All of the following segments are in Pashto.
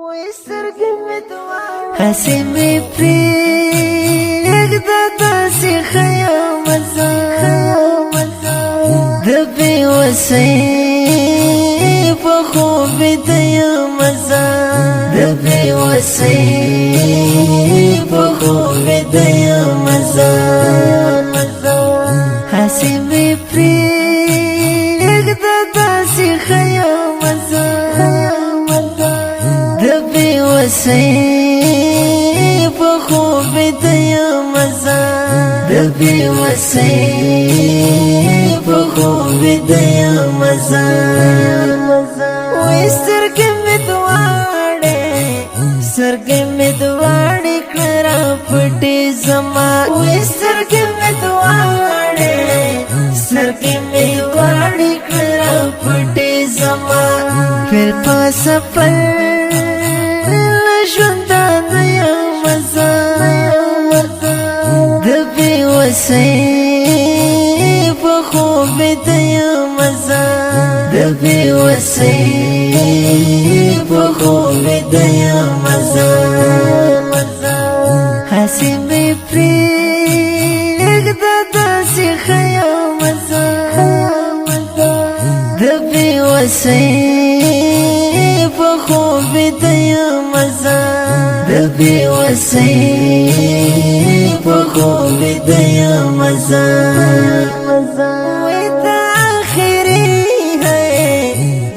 وې سترګې مې دواړې، هسې مې پرېږده داسې ښه یم زه، د بې وسۍ په خوب ویده یم زه، د بې وسۍ په خوب ویده یم زه. هسې مې پرېږده داسې ښه یم زه، د بې وسۍ په خوب ویده یم زه، د بې وسۍ په خوب ویده یم زه. وې سترګې مې دواړې، سترګې مې دواړې کړه پټې زما، وې سترګې مې دواړې، سترګې مې دواړې کړه پټې زما، پھر په سفر ژوندانه یم زه، د بې وسۍ په خوب ویده یم زه، د بې وسۍ په خوب ویده یم زه. هسې مې پرېږده داسې ښه یم زه، د بې وسۍ په خوب ویده یم زه، د بې وسۍ په خوب ویده یم زه. وې دا آخري ہے،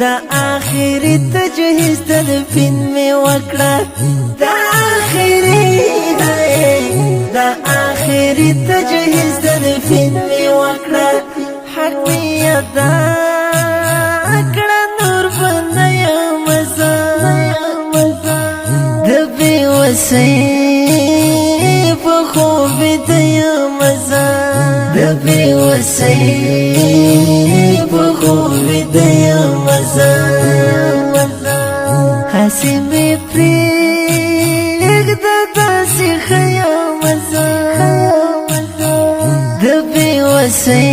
دا آخري تجهیز تدفین مې وکړه، دا آخري ہے، دا آخري تجهیز تدفین مې وکړه، حق مې ادا کړه نور به نه یم زه، د بې وسۍ په خوب ویده یم زه، د بې وسۍ په خوب ویده یم زه. هسې مې پرېږده داسې ښه یم زه، د بې وسۍ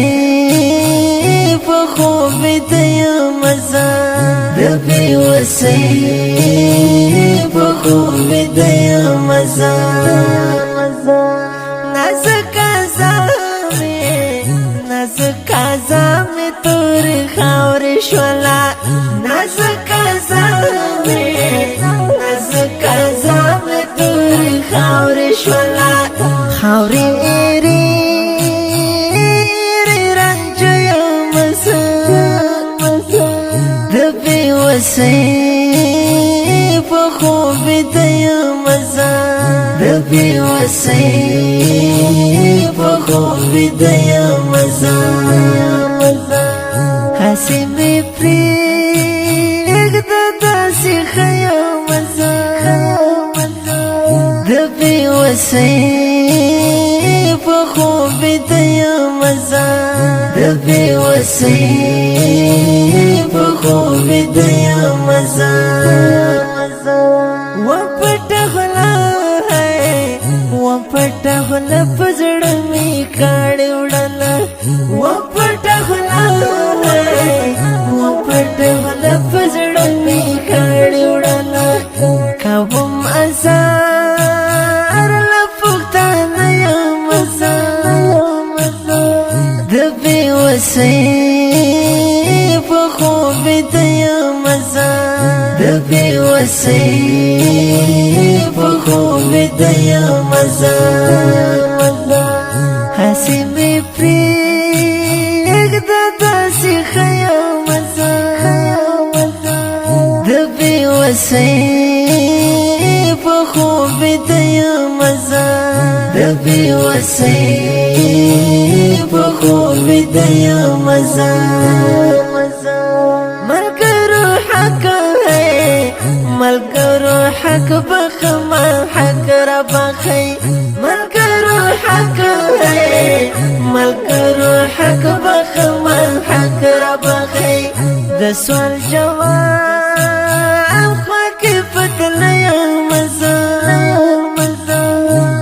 په خوب ویده یم زه، د بې وسۍ په خوب ویده یم زه. نازکه زامې، نازکه زامې تورې خاورې شوله، نازکه زامې، نازکه زامې تورې خاورې شوله، خاورې ایرې ایرې رنج یم زه، د بې وسۍ په خوب ویده یم زه، د بې وسۍ په خوب ویده یم زه. هسې مې پرېږده داسې ښه یم زه، د بې وسۍ په خوب ویده یم زه، د بې وسۍ په خوب ویده یم زه. و پټه خوله، و پټه خوله په زړه مې کاڼې وړله، و پټه خوله، و پټه خوله په زړه مې کاڼې وړله، کوم ازار له پښتانه یم زه، د بې وسۍ په خوب ویده یم زه، د بې وسۍ په خوب ویده یم زه. هسې مې پرېږده داسې ښه یم زه، د بې وسۍ په خوب ویده یم زه، د بې وسۍ په خوب ویده یم زه. ملګرو حق ہے، ملګرو حق بخما حق را بخی، ملګرو حق ہے، ملګرو حق بخما حق را بخی، د سوال جواب خو کې پتل یم زه،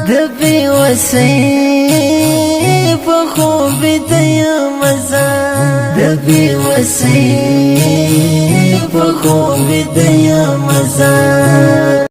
د بې وسۍ په خوب ویده یم زه، د بې وسۍ په خوب ویده یم زه.